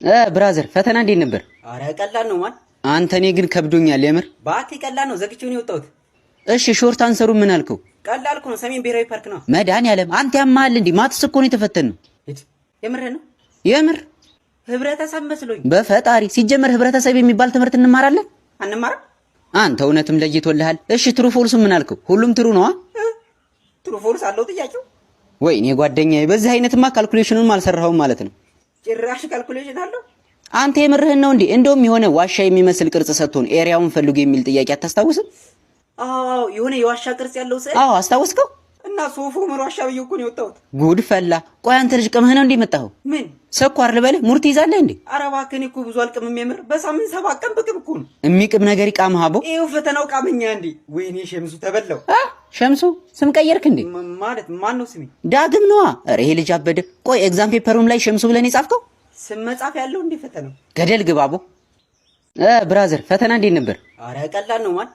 Brother፣ ፈተና እንዴት ነበር? አረ ቀላል ነው man። አንተ፣ እኔ ግን ከብዶኛል የምር። ባቲ ቀላል ነው፣ ዘግቼው ነው የወጣሁት። እሺ፣ short answer ኡ ምን አልከው? ቀላል እኮ ነው፣ ሰሜን ብሔራዊ ፓርክ ነው። መድኃኒዓለም፣ አንተ ያማል እንዴ? Maths እኮ ነው የተፈተንነው። የምር ነው? የምር። ህብረተሰብ መስሎኝ። በፈጣሪ፣ ሲጀመር ህብረተሰብ የሚባል ትምህርት እንማራለን? አንማርም? አንተ እውነትም ለይቶልሃል። እሺ፣ true false ኡ ምን አልከው? ሁሉም true ነዋ። True false አለው ጥያቄው? ወይኔ ጓደኛዬ፣ በዚህ አይነትማ calculation ኑን አልሰራኸውም ማለት ነው። ጭራሽ calculation አለው። አንተ የምርህን ነው እንዴ? እንደውም የሆነ ዋሻ የሚመስል ቅርጽ ሰጥቶን area ውን ፈልጉ የሚል ጥያቄ አታስታውስም? አዎ፣ የሆነ የዋሻ ቅርጽ ያለው ስዕል። አዎ፣ አስታወስከው? እና ሶፍ ዑመር ዋሻ ብዬ እኮ ነው የወጣሁት። ጉድ ፈላ። ቆይ አንተ ልጅ ቅምህ ነው እንዴ የመጣኸው? ምን? ስኳር ልበልህ? ሙርት ይዛለህ እንዴ? ኧረ እባክህ፣ እኔ እኮ ብዙ አልቅምም የምር፣ በሳምንት 7 ቀን ብቅም እኮ ነው። የሚቅም ነገር ይቃምህ አቦ። ይኸው ፈተናው ቃመኛ እንዴ። ወይኔ ሸምሱ ተበላው። ሸምሱ ስም ቀየርክ እንዴ? ማለት ማን ነው ስሜ? ዳግም ነዋ። ኧረ ይሄ ልጅ አበደ። ቆይ exam paper ኡም ላይ ሸምሱ ብለን የጻፍከው? ስም መጻፍ ያለው እንዴ ፈተናው? ገደል ግባ አቦ። Brother፣ ፈተና እንዴት ነበር? አረ ቀላል ነው man።